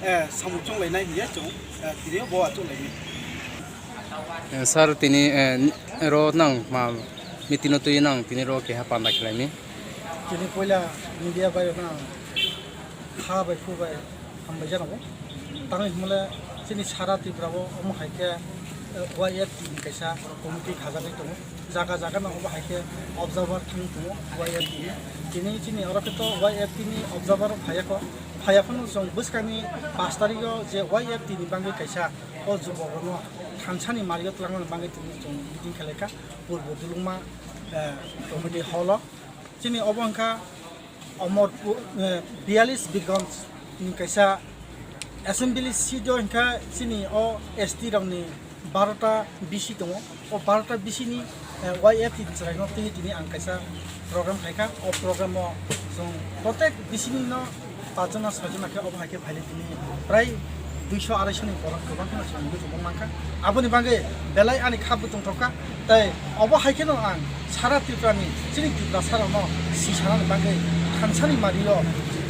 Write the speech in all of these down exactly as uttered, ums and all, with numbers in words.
Eh, samung chwng lainai hiya chwng, eh, tini bo achuk lainai. Eh, sir, tini, eh, ro nang ma meeting no twi nang tini ro keha panda khlaini. Tini poila media bai rok nang kha bai khu bai hambai jana bo. Tangwi hwnle chini sara Tripura o omo hai khe, eh, Y F T ni kaisa committee khajagwi tongo. Jaga jaga no obo hai khe observer thang tongo Y F T ni. Tini chini oro khe to Y F T ni observer phaiya kho. Phaiya phano chwng bwskangni pash tarikh o je Y F T ni bagwi kaisa o jubokrokno thansa ni mario twlangna bagwi tini chwng meeting khlai kha Purbo Dulungma, eh, committee hall o. Chini obo wngkha Omorpur, eh, biyalis Birganj ni kaisa assembly seat o hwnkha chini o S T rokni barota B C tongo. O barota B C ni, eh, Y F T ni chwraino twi tini ang kaisa program khaikha. O program o chwng protek B C ni no pachjona soijona khe obo hai khe phailai tini prai duiso araisoni borok kwbang kheno chwng YouTube o mankha. Aboni bagwi belai ani kha bwtwng thokha. Tei obo hai kheno ang sara Tripura ni chini Tiprasa rokno si sanani bagwi thansa ni mari o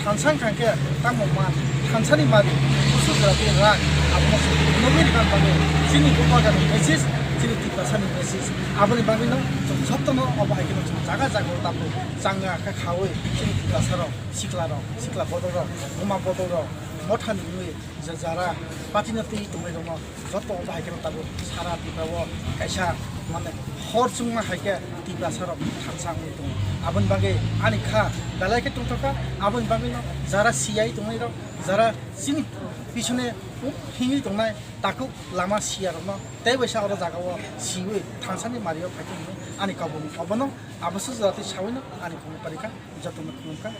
thansa wngkha khe tamo man thansa ni mari busu jora tei rak abono nugwi rwna bagwi chini bubagra ni message chini Tiprasa ni message aboni bagwi no chwng jotono obo hai kheno chwng jaga jaga o tabuk changa khe khaui chini Tiprasa rok sikla rok sikla bodol rok buma bodol rok motha ni nugwi je jara party no twi tongwi rokno joto obo hai kheno tabuk sara Tripura o kaisa mane hor chwngma hai khe Tiprasa rok thansa wngwi tongo. Aboni bagwi ani kha belai khe tongthokha. Aboni bagwi no jara siyai tongwi rok, jara chini pisone himwi tongnai takhuk lama siya rokno tei baisa oro jaga o siwi thansa ni mari o phai tongwi ani kabung obono abo se jati sawi no ani khumui pari kha joto no khulum kha.